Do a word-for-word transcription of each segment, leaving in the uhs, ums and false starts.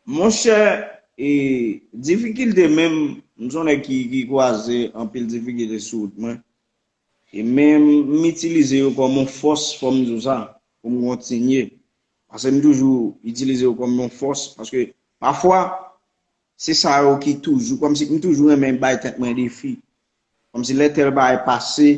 Monchè, e, difikilte menm, m se yon nèg ki, ki kwaze anpil difikilte sou wout mwen. E men m itilize yo kòm yon fòs, fò m di w sa, pou m kontinye. Paske m toujou itilize yo kòm yon fòs, paske pafwa, se sa yo ki toujou, kòmsi m toujou renmen bay tèt mwen defi. Kòmsi lè tèl bagay pase,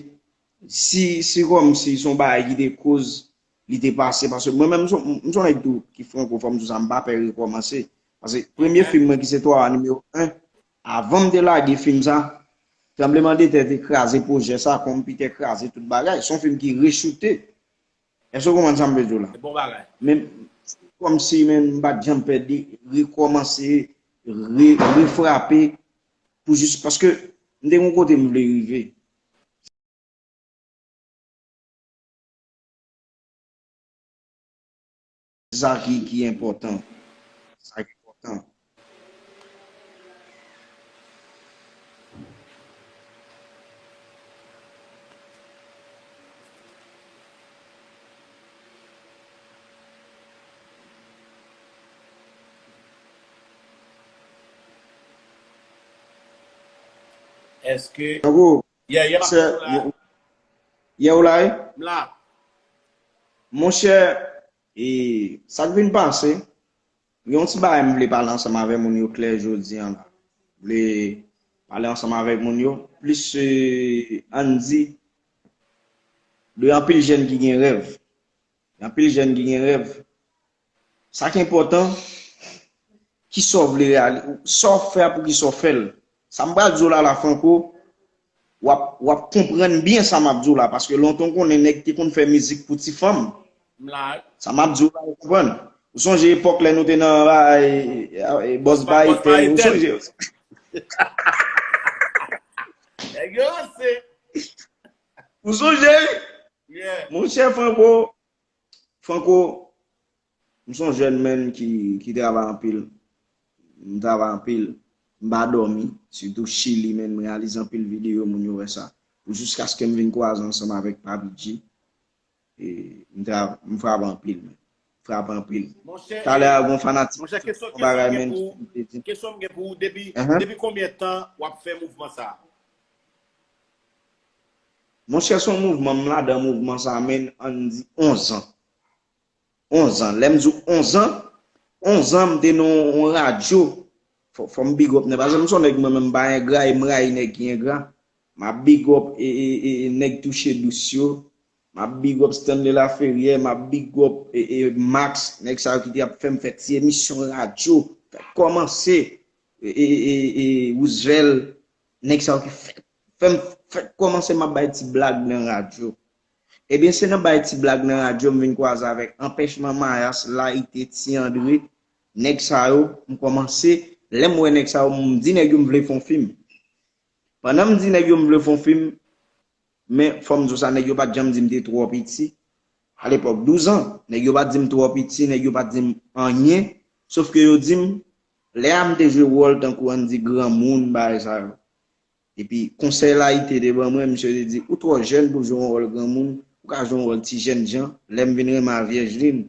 si, si kòmsi se yon bagay ki te koz li te pase, paske mwen menm, m se yon, m se yon nèg tou ki franko, fò m di w sa, m pa pè rekòmanse. Paske premye fim mwen ki se Twa Wa nimewo en, avan m te lage fim sa, tranblemanntè te kraze pwojè sa, konpitè kraze tout bagay. Se yon fim ki rechoute. Èske w konprann sa m vle di w la? Se bon bagay. Men, kòmsi, men, m pa t janm pè de rekòmanse, re, refrape, pou jis, paske m te gen yon kote m vle rive. Se sa ki, ki enpòtan. Se sa ki enpòtan. Èske... Tankou, yè, yè m ap sè, tann ou la. Yè, yè w la, wi? M la. Monchè, e sa k vin pase, gen yon ti bagay m vle pale ansanm avè moun yo klè jodi a la. M vle pale ansanm avèk moun yo, plis, e, ann di, de anpil jèn ki gen rèv. Gen anpil jèn ki gen rèv. Sa k enpòtan, kisa w vle reyali-, sa w fè a, poukisa w fè l. Sa m pral di w la, la, Franco, w ap, w ap konprann byen sa m ap di w la, paske lontan w konnen nèg te konn fè mizik pou ti fanm. M la. Sa m ap di w la, ou konprann? Ou sonje epòk lè nou te nan, e, e, e, Bòs Baytèn, ou sonje? Nèg yo ranse. Ou sonje? Yeah. Monchè Franco, Franco, m se yon jèn menn ki, ki travay anpil. M travay anpil. M pa dòmi, sitou Chili, menn, m reyalize anpil videyo moun yo wè sa. Pou jiskaske m vin kwaze ansanm avèk Papi G. E, m tra-, m frape anpil, menn. Frape anpil. Monchè, talè a, e, gon fanatik, monchè, kesyon, yon bagay, kesyon m gen menn, pou, kesyon m gen pou ou, depi, depi konbyen tan w ap fè mouvman sa a? Monchè, se yon mouvman, m ladan mouvman sa a, menn, ann di onz an. Onz an. Lè m di w onz an, onz an, m te nan yon radyo. Fò, fò m big up nèg, paske m se yon nèg, mwen menm, m pa engra, e m rayi nèg ki engra. M ap big up, e, e, e, e, nèg Touche Dous yo. M ap big up Stanley Laferrière, m ap big up, e, e, Max, nèg sa yo ki te ap fè m fè ti emisyon radyo, fè kòmanse, e, e, e, e, Roosevelt, nèg sa yo ki fè, fè m, fè kòmanse m ap bay ti blag nan radyo. Ebyen, se nan bay ti blag nan radyo m vin kwaze avèk Anpèchman Mayas, Layite, Ti Andre, nèg sa yo, m kòmanse, lè m wè nèg sa yo, m di nèg yo m vle fè yon fim. Pandan m di nèg yo m vle fè yon fim, men fò m di w sa, nèg yo pa t janm di m te twò piti. Alepòk, douz an, nèg yo pa t di m twò piti, nèg yo pa t di m anyen, sòf ke yo di m, lè a m te jwe wòl tankou ann di granmoun, bagay sa yo. Epi konsèy Layite te ban mwen, misye te di, ou twò jèn pou jwe yon wòl granmoun, ou ka jwe yon wòl ti jènjan, lè m vin renmen a Vyèjlin.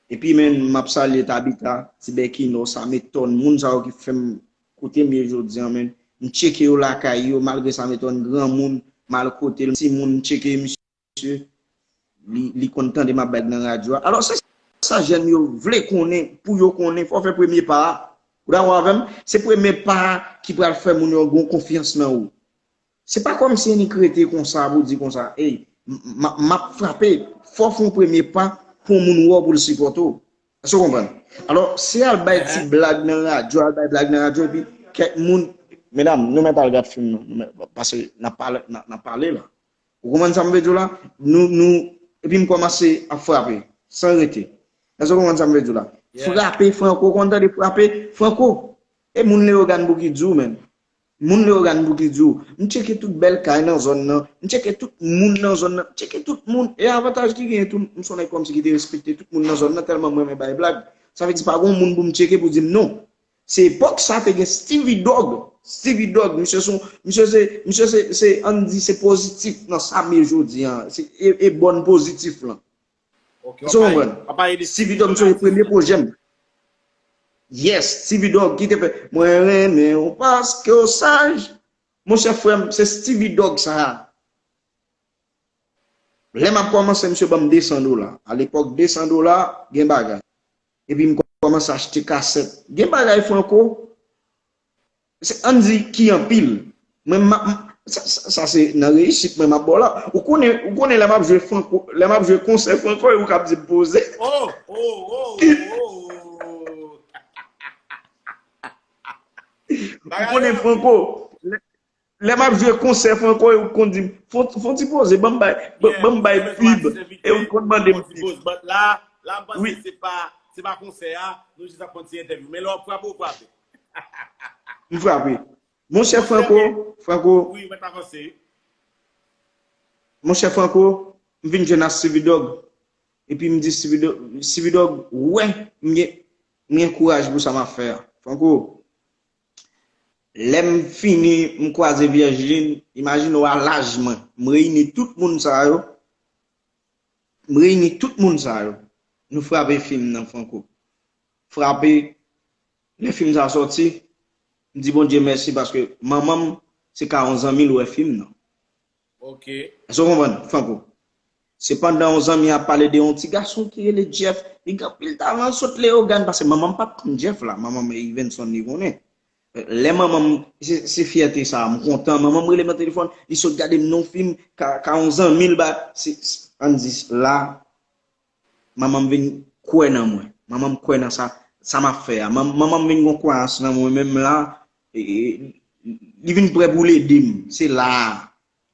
Epi, menn, m ap salye Tabita, Ti Bèkino, Sametòn, moun sa yo ki fè m kote m ye jodi a, menn. M tcheke yo lakay yo, malgre Sametòn granmoun, m al kote l, timoun, m tcheke misye, li, li konn tande m ap bay nan radyo a. Alò, se sa jèn yo vle konnen, pou yo konnen, fò w fè premye pa a. Ou dakò avè m? Se premye pa a ki pral fè moun yo gen konfyans nan ou. Se pa kòmsi annik rete konsa pou di konsa, ey, m, m, m ap frape, fò w fè yon premye pa pou yon moun wè w pou l sipòte w. Èske w konprann? Alò, se al bay ti blag nan radyo, al bay blag nan radyo, epi kèk moun, medam, nou mèt al gad fim nan, nou mèt, paske n ap pale, n ap, n ap pale la. Ou konprann sa m vle di w la? Nou, nou, epi m kòmanse ap frape, san rete. Èske w konprann sa m vle di w la? Yeah. Frape, Franco, konn tande frape, Franco. E moun Leyogàn pou ki di w, menn. Moun Leyogàn pou ki di w. M tcheke tout bèl kay nan zòn nan. M tcheke tout moun nan zòn nan. M tcheke tout moun. E avantaj ki genyen tou, m se yon nèg kòmsi ki te respekte tout moun nan zòn nan, tèlman m renmen bay blag. Sa vle di pa gen yon moun pou m tcheke pou di m non. Se epòk sa te gen Steevie Dogg. Steevie Dogg, misye se yon, misye se, misye se, se, ann di se pozitif nan sa m ye jodi a. Se, e, e bòn pozitif lan. Ok, w ap pale, w ap pale de Steevie Dogg, misye se premye pwojè m. Yes, Stevie Dog ki te fè mwen renmen w paske w saj. Monchè frè m, se Stevie Dog sa a. Lè m ap kòmanse, misye ban m de san dola. Alepòk, de san dola, gen bagay. Epi m kòmanse achte kasèt. Gen bagay Franco, se, ann di ki anpil. Mwen, m, m, sa, sa, sa se nan reyisit mwen m ap ba w la. Ou konnen, ou konnen lè m ap jwe Franco, lè m ap jwe konsè Franco, e ou k ap di m poze. Oh, oh, oh, oh, oh. Ou konnen Franco, lè, lè m ap jwe konsè Franco, e ou konn di m, fon, fon ti poze, ban m bay, ban, ban m bay pib, e ou konn mande m pib. But la, la, m panse se pa, se pa konsè a, nou jis ap fè yon ti entèvyou. Men lè w ap frape, ou frape. M frape. Monchè Franco, Franco. Wi, mwen t avanse. Monchè Franco, m vin jwenn ak Stevie Dog. Epi m di Stevie Dog, Stevie Dog, wè, m gen, m gen kouraj pou sa m ap fè a. Franco, lè m fini, m kwaze Virgiline, imajine w a laj mwen. M reyini tout moun sa yo. M reyini tout moun sa yo. Nou frape fim nan Franco. Frape, lè fim sa sòti, m di Bondye mèsi paske manman m se ka yon zanmi l wè fim nan. Ok. Èske w konprann, Franco? Se pandan yon zanmi ap pale de yon ti gason ki rele Jeff, li gen anpil talan, sot Leyogàn, paske manman m pa t konn Jeff la, manman m Ivenson li konnen. Lè manman m, se, se fyète sa, m kontan, manman m rele m nan telefòn, li sot gade m nan yon fim, ka, ka yon zanmi l ba, se, se, ann di la, manman m vin kwè nan mwen. Manman m kwè nan sa, sa m ap fè a. Man-, manman m vin gon kwayans nan mwen menm la, e, e, li vin prè pou l ede m. Se la a.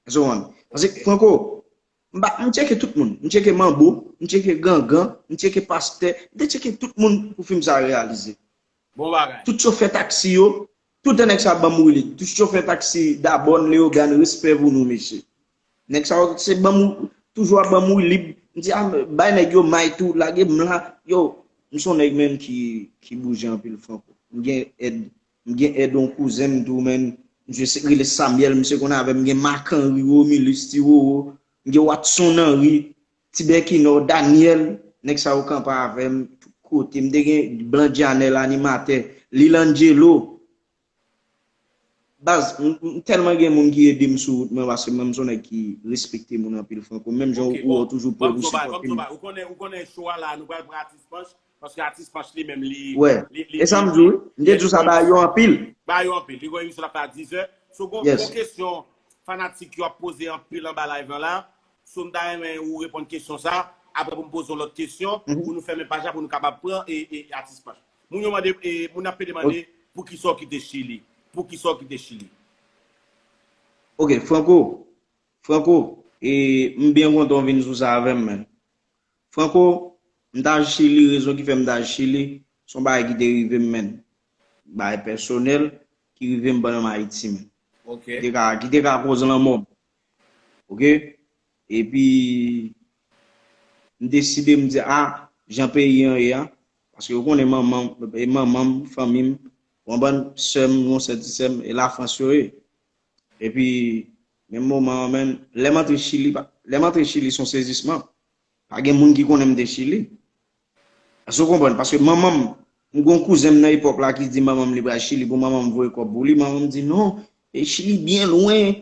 Èske w konprann? Paske, Franco, m pa, m tcheke tout moun. M tcheke Manbo, m tcheke Gangan, m tcheke Pastè, m te tcheke tout moun pou fim sa a reyalize. Bon bagay. Tout chofè taksi yo, tout tan nèg sa ap ban m wi lib. Tout chofè taksi Dabòn, Leyogàn, respè pou nou, mesye. Nèg sa yo se ban m, toujou ap ban m wi lib. M di, a, bay nèg yo may tou, lage m la. Yo, m se yon nèg menm ki, ki bouje anpil Franco. M gen èd, m gen èd yon kouzen m tou, menm. Misye se, rele Samuel, misye konn avè m. M gen Marc Henry, Romulus, Ti Roro. M gen Watson Henry. Tibèkinò, Daniel, nèg sa yo kanpe avè m tout kote. M te gen Blan Djanèl, animatè, Lil Angelo. Baz, m, m tèlman gen moun ki ede m sou wout mwen, paske mwen, m se yon nèg ki respekte moun anpil, Franco. Menm jan ou, ou toujou prè pou sipòte m. Ou konnen, ou konnen show a la, nou pral pran Atis Panch, paske Atis Panch li menm, li, li, li, e sa m di w, wi. M te di w sa ba yo anpil. Ba yo anpil. Li gon emisyon l ap fè a diz è. So, gon, gon kesyon fanatik yo ap poze anpil anba live lan la. So, m ta renmen ou reponn kesyon sa. Apre pou m poze yon lòt kesyon, pou nou fèmen paj la, pou nou kapab pran e, e, e Atis Panch. Moun yo mande, e, moun ap pede mande, poukisa w kite Chili? Poukisa w kite Chili? Ok, Franco. Franco, e, m byen kontan w vin sou sa avè m, menn. Franco, m t al Chili, rezon ki fè m t al Chili, se yon bagay ki te rive m, menn. Bagay pèsonèl, ki rive m pandan m Ayiti, menn. Ok. Ki te ka, ki te ka koz lanmò m. Ok? Epi, m deside, m di, a, jan peyi an ye a, paske ou konnen manman, e manman m, fanmi m, ou konprann, sè m, yon sè, ti sè m, e Lafrans yo ye. Epi, menm moman an, menn, lè m antre Chili, pa, lè m antre Chili, se yon sezisman. Pa gen moun ki konnen m te Chili. Èske w konprann? Paske manman m, m gon kouzen m nan epòk la ki di manman m li pral Chili pou manman m voye kòb pou li. Manman m di, non, e Chili byen lwen.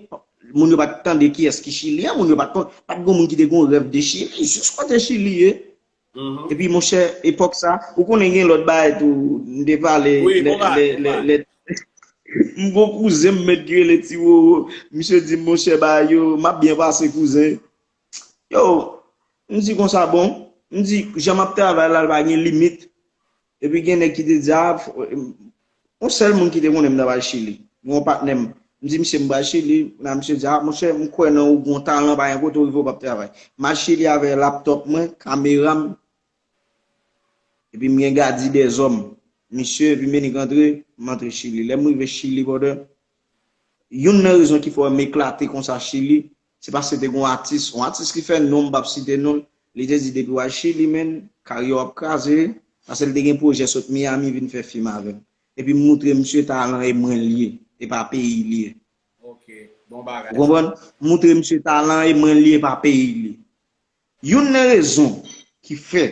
Moun yo pa t tande kiyès ki Chili a, moun yo pa t konn, pa t gon moun ki te gon rèv de Chili, jis kote Chili ye. Epi, monchè, epòk sa, ou konnen gen lòt bagay tou, m te pale, lè, lè, lè, lè, m gon kouzen m mèt ki rele Ti Roro, misye di m, monchè, bagay yo, m ap byen pase, kouzen. Yo, m di konsa, bon, m di, jan m ap travay la, l pa gen limit. Epi gen nèg ki te di, a, f-, yon sèl moun ki te konnen m t ap al Chili. Yon patnè m. M di misye m pral Chili. Kounye a misye di, a, monchè, m kwè nan ou, gon talan, pa gen kote w rive, w p ap travay. M al Chili avè laptòp mwen, kamera m, epi m gen gadi dèzòm. Misye, epi m vini rantre, m antre Chili. Lè m rive Chili, brother, youn nan rezon ki fè m eklate konsa Chili, se paske te gon atis, yon atis ki fè non, m p ap site non l, li te di depi w al Chili, menn, karyè w ap kraze, paske l te gen pwojè sot Miami vin fè fim avè m. Epi m moutre misye talan e mwen l ye, e pa peyi l ye. Ok, bon bagay. Ou konprann? M moutre misye talan e mwen l ye, e pa peyi l ye. Youn nan rezon ki fè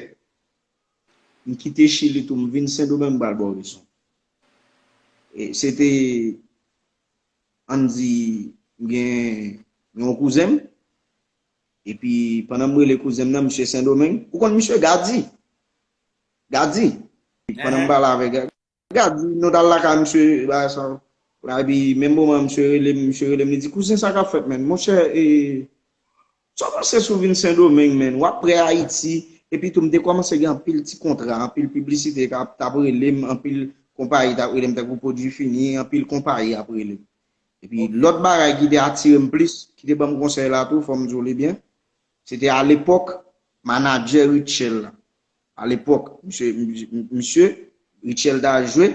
M kite Chili tou, m vin Sendomeng, m pral ba w rezon. E se te, ann di, m gen yon kouzen m, epi pandan m rele kouzen m nan, misye Sendomeng, ou konn misye Gadi? Gadi. Pandan m pale avèk Gadi, nou t al lakay misye, bagay sa. Epi menm moman misye rele m, misye rele m, li di, "Kouzen, sa k ap fèt, menn?" Monchè, e, sa w panse si w vin Sendomeng, menn? W ap prè Ayiti, epi tou m te kòmanse gen anpil ti kontra, anpil piblisite k ap, t ap rele m, anpil konpayi t ap rele m, tankou Pwodui Fini, anpil konpayi ap rele m. Epi lòt bagay ki te atire m plis, ki te ban m konsèy la tou, fò m di w li byen, se te alepòk manadjè Rutshelle la. Alepòk, misye, misye, Rutshelle ta jwe,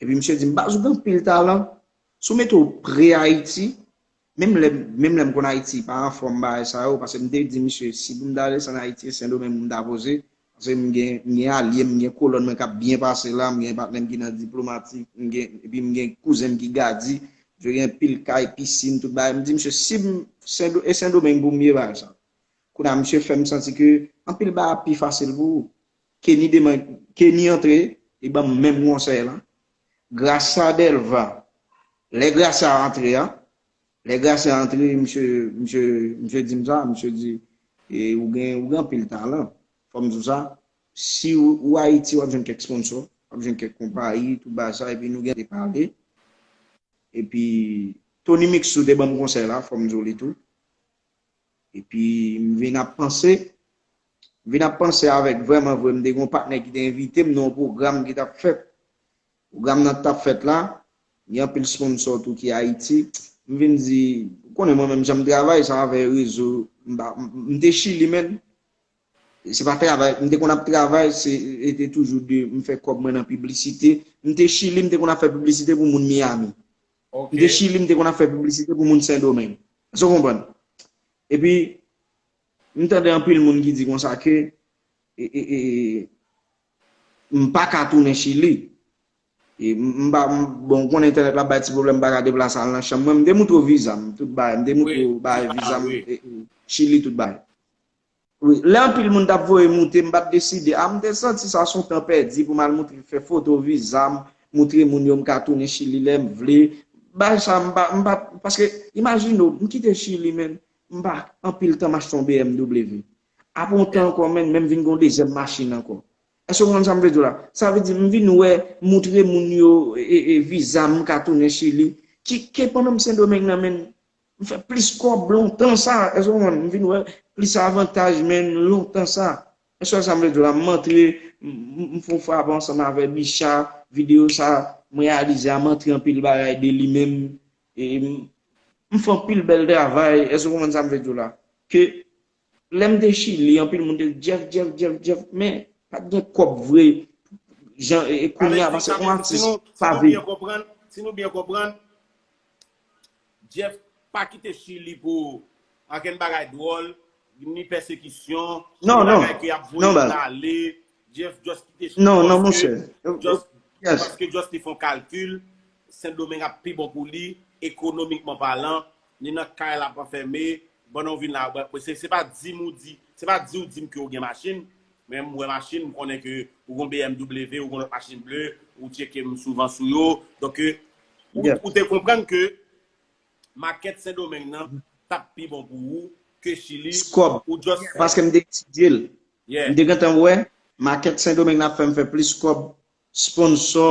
epi misye di m, "Baz, ou gen anpil talan. Si w mete w prè Ayiti," menm lè, menm lè m konn Ayiti pa anfòm bagay sa yo, paske m te di misye, si pou m ta desann Ayiti, e Sendomeng pou m ta poze, paske m gen, m gen alye m, m gen kolòn mwen k ap byen pase la, m gen patnè m ki nan diplomatik, m gen, epi m gen kouzen m ki Gadi, misye gen pil kay, pisin, tout bagay. M di misye, si m, Sendo-, e Sendomeng pou m ye bagay sa. Kounye a, misye fè m santi ke anpil bagay ap pi fasil pou ou. Kenny demen, Kenny antre, li ban m menm konsèy la. Gracia Delva, lè Gracia antre a, lè Gracia antre, misye, misye, misye di m sa, misye di, e, ou gen, ou gen anpil talan. Fò m di w sa, si ou, ou Ayiti, w ap jwenn kèk sponsò, w ap jwenn kèk konpayi, tout bagay sa, epi nou gen te pale. Epi, Tony Mixou te ban m konsèy la, fò m di w li tou. Epi m vin ap panse, m vin ap panse avèk vrèman vre, m te gen yon patnè ki te envite m nan yon pwogram ki t ap fèt. Pwogram nan t ap fèt la, gen anpil sponsò tou ki Ayiti. M vin di, ou konnen mwen menm jan m travay, sa avè rezo, m pa, m, m te Chili, menn. Se pa travay, m te konn ap travay, se, e te toujou de, m fè kòb mwen nan piblisite. M te Chili, m te konn ap fè piblisite pou moun Miami. M te Chili, m te konn ap fè piblisite pou moun Sendomeng. Èske w konprann? Epi, m tande anpil moun ki di konsa ke, e, e, e, m pa ka tounen Chili. E, m, m pa, m, bon, ou konnen entènèt la bay ti pwoblèm, m pa ka deplase al nan chanm mwen. M te moutre w viza m, tout bagay. M te moutre w bagay viza m, e, e, Chili, tout bagay. Wi, lè anpil moun t ap voye moute, m pa t deside. A, m te santi sa se yon tan pèdi pou m al moutre, fè foto viza m, moutre moun yo m ka tounen Chili lè m vle. Bagay sa, m pa, m pa, paske, imajine w, m kite Chili, menn, m pa anpil tan m achte yon B M W. Apre yon tan ankò, menn, menm vin gen yon dezyèm machin ankò. Èske w konprann sa m vle di w la? Sa vle di, m vin wè, moutre moun yo, e, e, e, viza m, m ka tounen Chili. Ki, ke pandan m Sendomeng nan, menn, m fè plis kòb lontan sa. Èske w konprann? M vin wè plis avantaj, menn, lontan sa. Èske w wè sa m vle di w la? M antre, m, m, m fè yon frape ansanm avè Bicha, videyo sa, m reyalize a, m antre anpil bagay de li menm. E m, m fè anpil bèl travay. Èske w konprann sa m vle di w la? Ke lè m te Chili, anpil moun te di, "Jeff, Jeff, Jeff, Jeff," men pa t gen kòb vre. Jan, e, e kounye a, paske yon atis pa viv. Si nou byen konprann, si nou byen konprann, Jeff pa kite Chili pou ankenn bagay dwòl, ni pèsekisyon, ni bagay ke y ap voye moun ale. Jeff just kite Chili paske just, paske just li fè yon kalkil, Sendomeng ap pi bon pou li, ekonomikman palan, li nan kay la ap anfème, pandan w vin la, se, se pa di m ou di, se pa di ou di m ke w gen machin, men m wè machin, m konnen ke ou gon B M W, ou gon lòt machin ble, ou tcheke m souvan sou yo. Donk, ou, ou te konprann ke makèt Sendomeng nan t ap pi bon pou ou ke Chili, ou just fè. Paske m te etidye l. M te gentan wè, makèt Sendomeng nan ap fè m fè plis kòb, sponsò,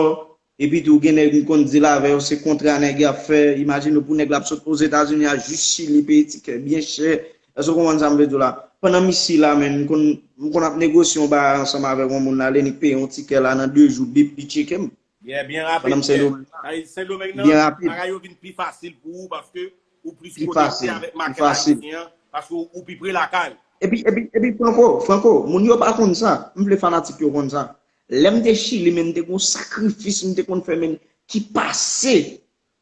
epi tou gen nèg m konn deal avè yo, se kontra nèg y ap fè. Imajine w pou nèg la ap sot Ozetazini a jis Chili, peye tikè byen chè. Èske w konprann sa m vle di w la? Pandan m isi la, menn, m konn, m konn ap negosye yon bagay ansanm avèk yon moun la, lè nèg peye yon tikè la, nan de jou, bip, li tcheke m. Yeah, byen rapid. Pandan m Sendomeng la. Sa vle di Sendomeng nan, bagay yo vin pi fasil pou ou paske ou plis konekte avèk makèt ayisyen an, paske ou, ou pi pre lakay. Epi, epi, epi, Franco, Franco, moun yo pa konn sa. M vle fanatik yo konn sa. Lè m te Chili, menn, m te gon sakrifis m te konn fè, menn, ki pase.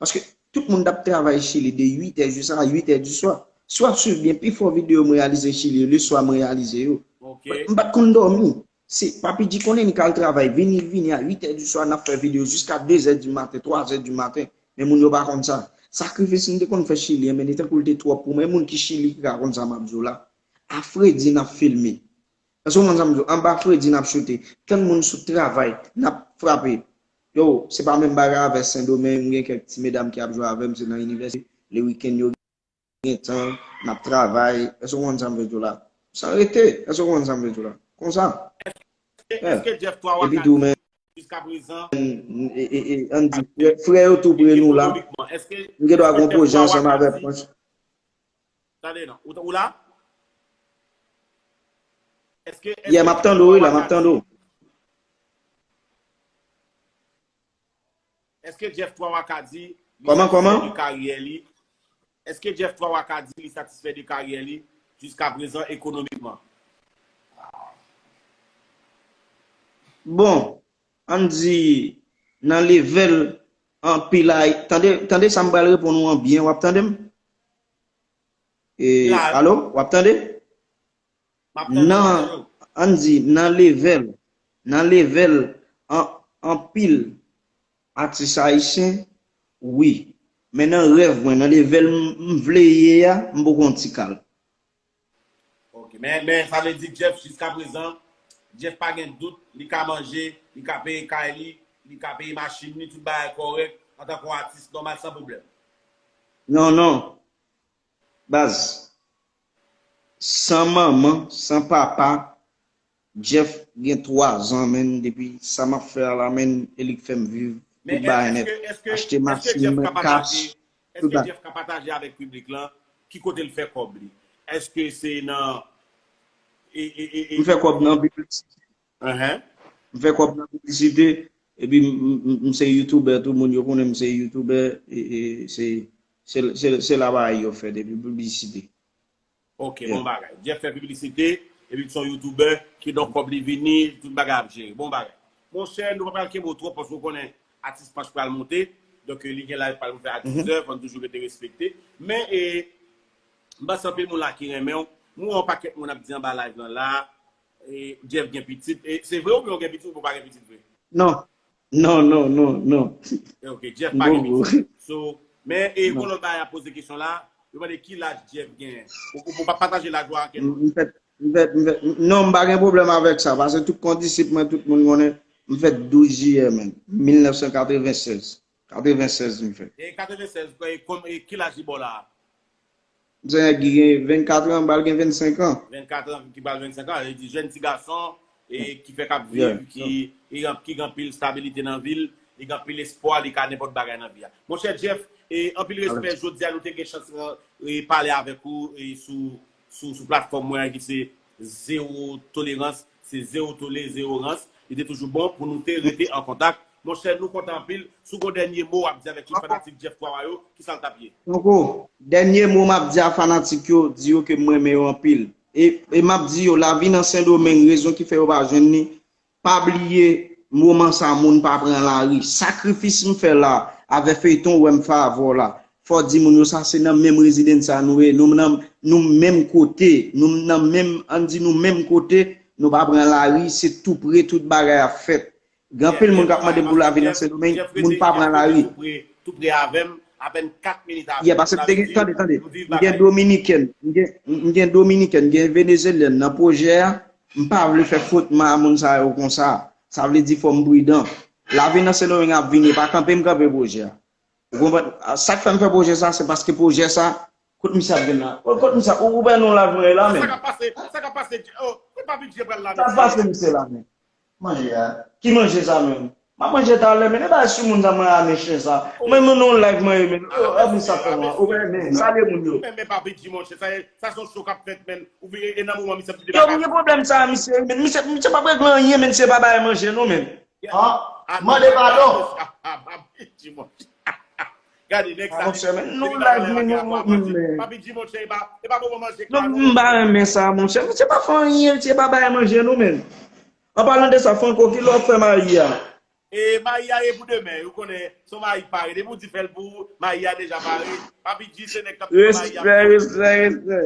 Paske tout moun t ap travay Chili de uit è jiska uit è di swa. Si w ap swiv byen, pifò videyo m reyalize Chili yo, leswa m reyalize yo. M pa t konn dòmi. Se Papi G konnen li ka al travay, vini, li vini a uit è di swa, n ap fè videyo jiska de zè di maten, twa zè di maten. Men moun yo pa konn sa. Sakrifis m te konn fè Chili an, men li tankou l te twòp pou mwen. Moun ki Chili ki ka konn sa m ap di w la. A fredi n ap filme. Èske w konprann sa m di w? Anba fredi n ap choute. Tann moun sou travay, n ap frape. Yo, se pa menm bagay avè Sendomeng, m gen kèk ti medam ki ap jwe avè m, se nan inivèsite. Le wikenn yo gen tan, n ap travay. Èske w konprann sa m vle di w la? San rete, èske w konprann sa m vle di w la? Konsa. Èske, èske Jeff Twa Wakadi, jiskaprezan, e, e, e, ann di, frè, frè yo tou pre nou la. M gen dwa gon pwojè ansanm avè Frans. Tande non. Ou, ou la? Èske, èske Yeah, m ap tande w, wi, la, m ap tande w. Èske Jeff Twa Wakadi, li Kòman, satisfè kòman? de karyè li? Èske Jeff Twa Wakadi, li satisfè de karyè li jiskaprezan ekonomikman? Bon, ann di, nan level anpil ay-, tande, tande sa m pral reponn ou an byen, w ap tande m? E, La. alo, w ap tande? M ap tande, m ap Nan, tande w. ann di, nan level, nan level an, anpil atis ayisyen, wi. Men nan rèv mwen, nan level m, m vle ye a, m poko yon ti kal. Ok, men, men sa vle di Jeff, jiskaprezan, Jeff pa gen dout, li ka manje, li ka peye kay li, li ka peye machin li, tout bagay kòrèk, antanke yon atis nòmal, san pwoblèm. Non, non. Baz, san manman, san papa, Jeff gen twa zan, menn, depi sa m ap fè a la, menn, e li k fè m viv, Men tout bagay nèt. èske, èske, Achte èske machin Jeff mwen, ka pataje, kach, tout èske bagay. Jeff ka pataje avèk piblik lan ki kote l fè kòb li? Èske se nan, e, e, e, e, M fè kòb nan piblik. Ahan. M fè kòb nan piblisite, epi m, m, m, m se youtubè, tout moun yo konnen m se youtubè, e, e, se, se, se, se la bagay yo fèt, epi piblisite. Ok, Yeah. bon bagay. Jeff fè piblisite, epi l se yon youtubè, kidonk kòb li vini, tout bagay ap jere. Bon bagay. Monchè, nou pa pral kenbe w twòp, paske w konnen atis Panch pral monte, donk, e, li gen live pral pou fè a Mhm. diz è, fò n toujou rete respekte. Men, e, m panse anpil moun la ki renmen w, m wè yon pakèt moun ap di anba live lan la, e, Jeff gen pitit. E, se vre oubyen w gen pitit oubyen w pa gen pitit vre? Non. Non, non, non, non. E, ok, Jeff M pa gen poko. pitit. So, men, e, Non. gon lòt bagay ap poze kesyon la, yo mande ki laj Jeff genyen. Ou, ou, ou pa pataje laj ou a ankenn M, moun? m fèt, m fèt, m fèt, m, non, m pa gen pwoblèm avèk sa, paske tout kondisip mwen, tout moun konnen, m fèt douz jiyè, menn, mil nèf san katrevennsèz. Katrevennsèz m fèt. E katrevennsèz, e, kòm, e, ki laj li ba w la a? M se nèg ki gen vennkat an, m pral gen vennsenk an. Vennkat an, ki pral vennsenk an, li di jèn ti gason, e, ki fèk ap Yeah. viv, ki, e, ki gen anpil stabilite nan vi l, li gen anpil espwa, li ka nenpòt bagay nan vi a. Monchè Jeff, e, anpil respè, jodi a nou te gen chans, e, pale avèk ou, e, sou, sou, sou platfòm mwen an ki se Zewo Tolerans, se Zewo Tole, Zewo Rans. Li te toujou bon pou nou te rete an kontak. Monchè, nou kontan anpil. Si w gon dènye mo w ap di avèk tout fanatik Jeff Twa Wa yo, kisa l t ap ye? Franco, dènye mo m ap di a fanatik yo, di yo ke m renmen yo anpil. E, e m ap di yo, lavi nan Sendomeng, rezon ki fè yo pa jwenn li, pa bliye, moman sa, moun pa pran lari. Sakrifis m fè la, avè feyton ou wè m fè avè w la. Fò w di moun yo sa, se nan menm rezidans sa nou ye, nou nan, nou menm kote, nou nan menm, ann di nou menm kote, nou pa pran lari, se tou pre tout bagay ap fèt. Gen anpil moun k ap mande m pou lavi nan Sendomeng, moun pa pran lari. Tou pre, tou pre avè m, apèn kat minit avè m. Yeah, paske m te gen, tande, tande, m gen Dominikèn, m gen, m gen Dominikèn, m gen Venezyelyèn nan pwojè a, m pa vle fè fot ma moun sa yo konsa. Sa vle di fò m pridan. Lavi nan Sendomeng ap vini, pa kanpe m kanpe pwojè a. Ou konprann? Sa k fè m fè pwojè sa, se paske pwojè sa, kot misye ap vin la? Kot, kot misye ap, ou, ou wè non live mwen la menm? Sa k ap pase, sa k ap pase, oh, se Papi Dje pral la menm. Sa k ap pase misye la menm? Manje a. Ki manje sa menm? M ap manje talè, men e bay sou moun sa mwen a men chen sa. Mwen, mwen non live mwen ye, men. Oh, oh, men sa fè mwen. Ou wè, men, salye moun yo. Men, men Papi Dje, monchè, sa, sa se yon show k ap fèt, men. Ou vle, e nan moman misye ap di bagay. Yo, m gen pwoblèm sa, misye, men. Misye, misye p ap regle anyen, men, misye pa bay manje, non, men. Ha? Mande padon. Papi Dje, monchè. Gade, nèg sa, monchè, men, non, live, men, non, men. Papi Dje, monchè, e pa, e pa bon manje. Non, m pa renmen sa, monchè. Misye pa fè anyen, misye pa bay manje, non, men. An palan de sa, Franco, ki lè w ap fè mayi a? E mayi a ye pou demen, ou konnen, se yon mayi k pare. Depi w di fè l pou ou, mayi a deja pare. Papi Dje se nèg k ap fè mayi a. Respè, respè, respè.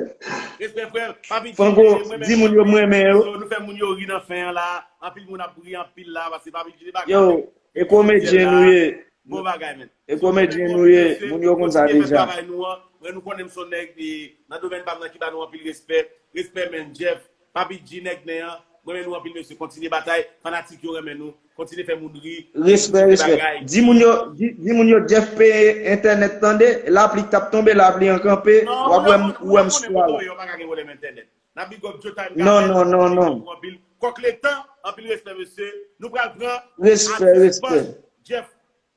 Respè, frè. Papi Dje, Franco, di moun yo m renmen yo. Nou fè moun yo ri nan fen an la. Anpil moun ap ri anpil la, paske Papi Dje debake avèk. Yo, e komedyen nou ye. Bon bagay, men. E komedyen nou ye, moun yo konn sa deja. Mwen, nou konnen m se yon nèg, e, nan domèn pa m nan ki ba nou anpil respè. Respè, men, Jeff. Papi G, nèg nen an, mwen renmen nou anpil, mesye. Kontinye batay. Fanatik yo renmen nou. Kontinye fè moun ri. Respè, respè. Di moun yo, di, di moun yo Jeff peye entènèt, tande. Lapli k t ap tonbe, lapli an kanpe. W ap wè m, ou wè m sou la. Yo pa ka gen pwoblèm entènèt. N ap big up Joe Time. Non, non, non, non. Anpil. Kòk Letan, anpil respè, mesye. Nou pral pran. Respè, respè. Jeff,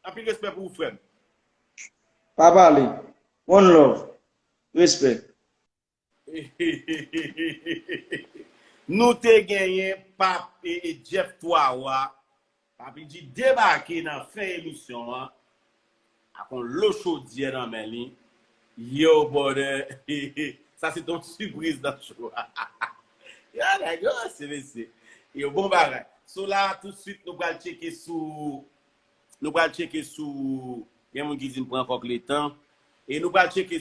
anpil respè pou ou, frè m. Pa pale. One love. Respè. Nou te genyen Pap e, e Jeff Twa Wa. Papi G debake nan fen emisyon an ak yon lo chodyè nan men li. Yo, brother. Sa se ton sipriz nan show a. Yo, nèg yo, se mesye. Yo, bon bagay. So la, tout swit, nou pral tcheke sou, nou pral tcheke sou, gen moun ki di m pran Kòk Letan. E nou pral tcheke